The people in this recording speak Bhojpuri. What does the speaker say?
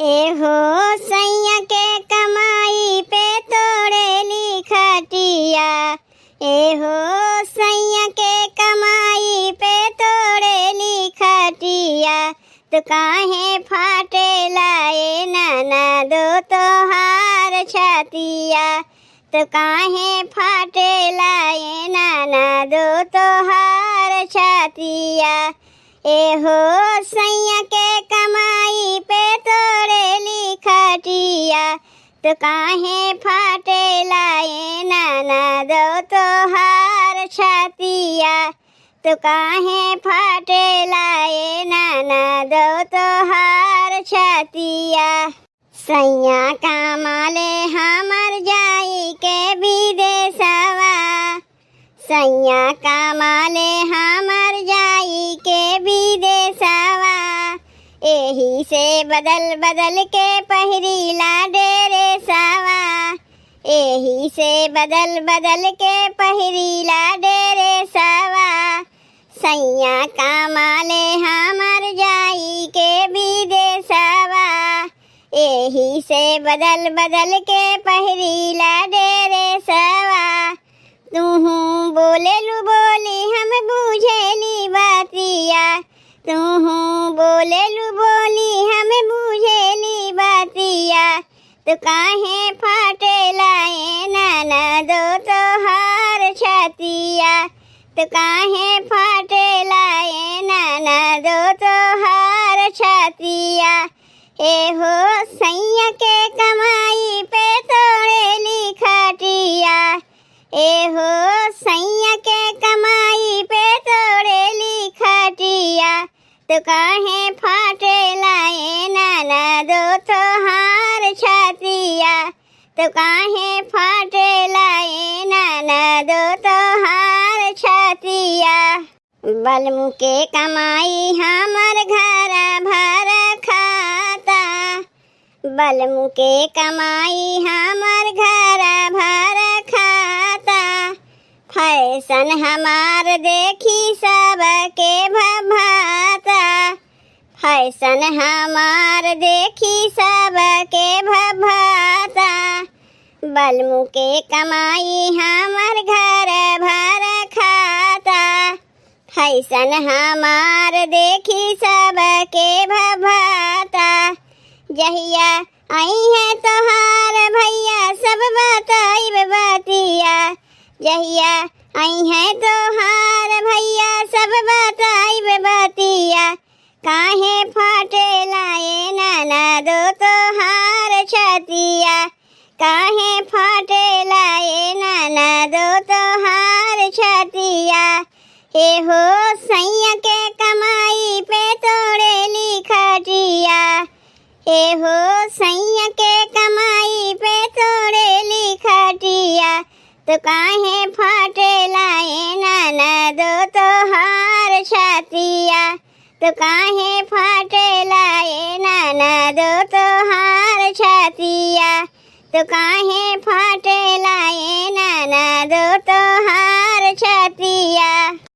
ए हो सैया के कमाई पे तोड़ेली खटिया, ए हो सैया के कमाई पे तोड़ेली खटिया। तो काहे फाटेला ए नाना दो तोहार छतिया, तो काहे फाटेला ए नाना दो तोहार छतिया। ए हो सैया के कमाई पे तोड़ेली खटिया, तो काहे फाटेला ए नाना दो तोहार छतिया, तो काहे फाटेला ए नाना दो तोहार छतिया। सैया कमाले हमर जाई के विदेशवा, सैया कमाले हमर जाई के विदेशवा। एही से बदल बदल के पहिरीला डेरे सावा, एही से बदल बदल के पहिरीला डेरे सावा। सैया कमाले हमर जाई के विदेशवा, एही से बदल बदल के पहिरीला डेरे सावा। तुहू बोलेलू बोली हम बुझेली बातिया, तुहू बोलेलू बोली हम बुझेली बातिया। तो काहे फाटेला ए नाना दो तोहार छतिया, तो काहे फाटेला ए नाना दो तोहार छतिया। ए हो सैया के कमाई पे तोड़ेली खटिया, ए हो सैया के कमाई पे तोड़ेली खटिया। तो काहे फाटेला ए नाना दो तोहार छतिया, तो काहे फाटेला ए नाना दो तोहार छतिया। बलमू के कमाई हमर घर भर खाता, बलमू के कमाई हमर घर भर खाता। फैशन हमार देखी सबके भभाता, फैशन हमार देखी सबके भभाता। बलमू के कमाई हमर घर भर खाता, फैशन हमार देखी सबके भभाता। जहिया आई है तोहार भैया सब बताइब बतिया, जहिया आई है तोहार भैया सब बताइब बतिया। काहे फाटेला ए नाना दो तोहार छतिया, काहे फाटेला ए नाना दो तोहार छतिया। ए हो सैया के कमाई पे तोड़ेली खटिया, ए हो सैया के कमाई पे तोड़ेली खटिया। तो काहे फाटेला ए नाना दो तोहार छतिया, तो काहे फाटेला ए नाना दो तोहार छतिया। तो काहे फाटेला ए नाना दो तोहार छतिया।